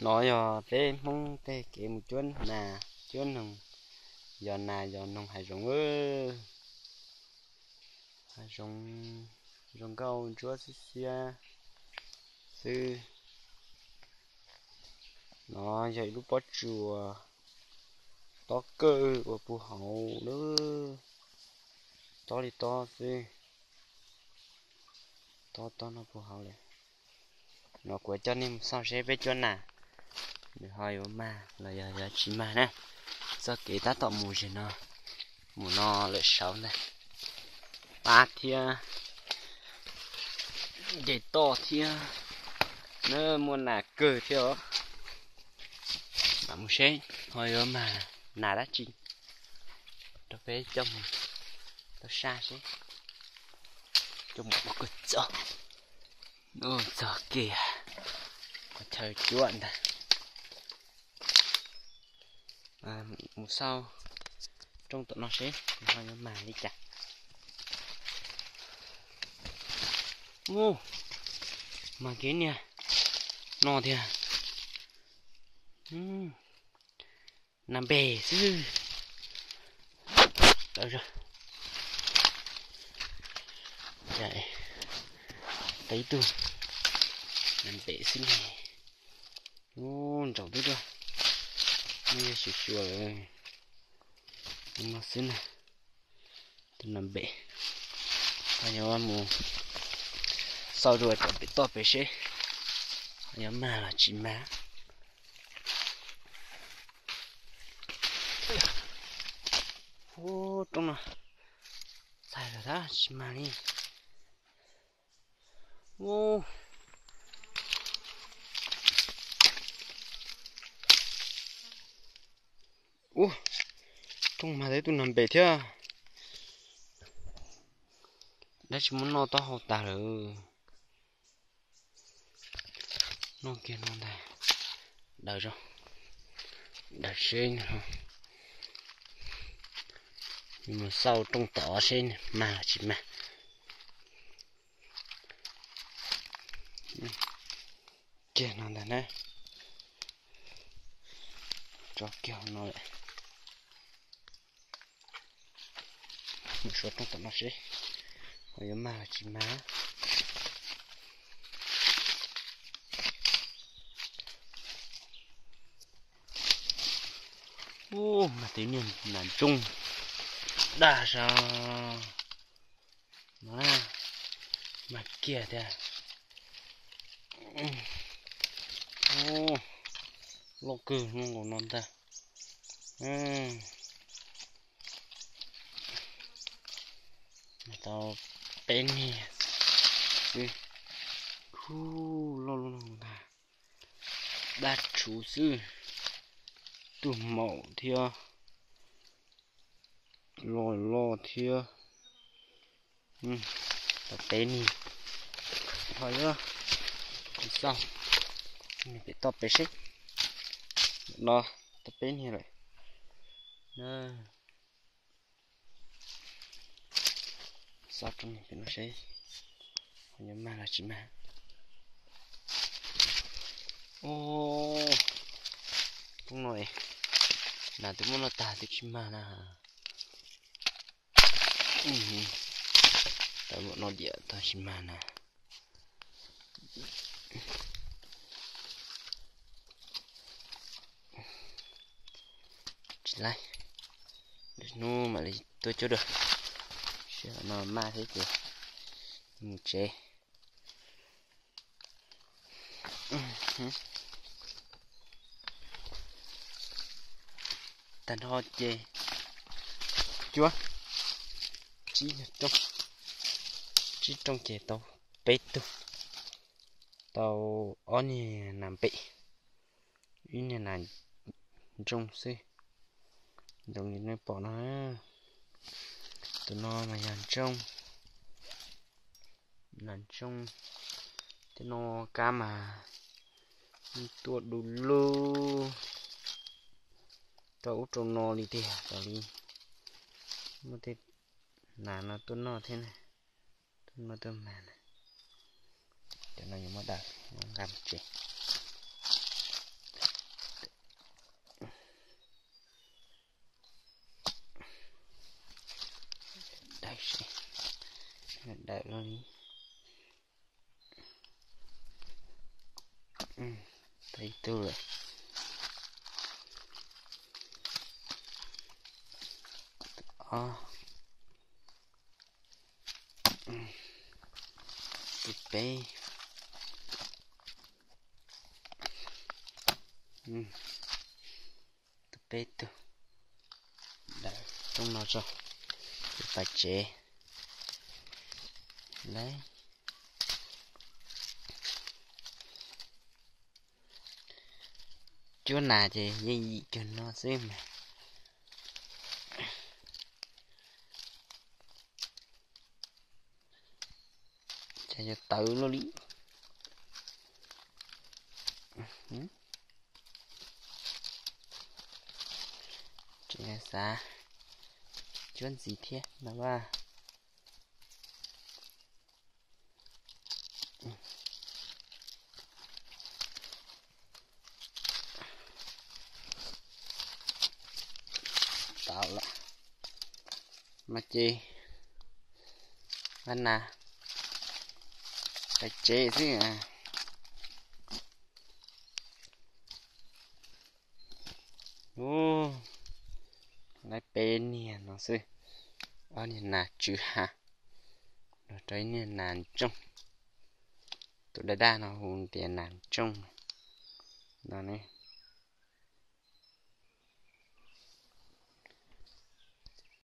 No yog peb Hmoob tej kev mus cuab nas cuab noog, yos nas yos noog hav zoov. Hav zoov zoo nkauj ntsuab xiab xiab xwb. No yog ib lub pob tsuas tob kawg uas puv hauv lawm, tob li tob xwb, tob tob no puv hauv lawm. No kuv coj nej mus xauj seb peb cuab nas nws ho yuav mag los yog yuav tsis mag na. Txoj kev tab tom mus zim no, mus no lawm saud ntag, pab thiab nce toj thiab, na muaj nas kawg thiab os. Mam mus seb ho yuav mag nas dab tsi rau peb coj mus tau saj seb. Coj mus ua kawg txog, txog kiag qhov chaw cuab ntag. Mus xauj rooj tom no seb ho yuav mag li cas. Mus, mag kiag niag no tiag. Nas npem xwb. Tau ib tug nas npem xwb ne. Ub, ntsaum twb tuaj, yog xyuas xyuas lawm no xwb na. Tus nas npem, ho yuav mus xauj dua tom pem toj pem seb ho yuav mag los tsis mag. Ub, rooj no txaij lawm tab tsis mag li. Ub, ub, rooj mag tau ib tug nas npem thiab. Dab tsis muab noj taub hau tas lawm. Noj kiag no ntag, daws, daws seb no. Mus xauj rooj tod seb mag los tsis mag. Kiag no ntag na. Tso kiag no lawm. Mus xauj rooj tom no seb ho yuav mag los tsis mag. Ub, mas tej niag nas ntsoog dag zog no, mas kiag tiag. Loj kawg zoo nkaus no ntag. Tau peb niag xwb, kub loj loj ntag, daj rhuv xwb, tus maum thiab, loj loj thiab. Tau peb niag, ho yuav mus xauj pem toj pem seb. No tau peb niag lawm. Xauj rooj pem no seb ho yuav mag los tsis mag. Ub, rooj no nas twb muab noj tag twb tsis mag na. Tau muab noj diam tag tsis mag na. Tsis laib, lwm hnub mam li tuaj cuab dua, seb no mag thiab ces mus tsev. Tag nrho ces cuab tsib rooj, tsib rooj ces tau peb tug, tau ob niag nas npem, ib niag nas ntsoog xwb, zoo li nej pom no. Tus no mas yog ntsoog, nas ntsoog. Tej no kab mas tuaj du lug rau ub rau no li tiag, raws li muaj tej nas no tuaj noj thiab na, tuaj noj tuaj mag na. Cov no yuav muab daws nqa mus tsev. Tau ib tug lawm. Ob, tus peb, tus peb tug. Dawm rooj no tso, tus pas tsev. Lawm, cuab nas ces yeej yim cuag no xwb mas. Cas yuav tawv luaj li. Tseem xav cuab ntxiv thiab no as. Tau lawm. Mas ces vaj nas pas tsev xwb. Ub, lawv peb niag no xwb. Ob niag nas tsw ha, los rau ib niag nas ntsooj. Tus daj daj no hu tias nas ntsooj no.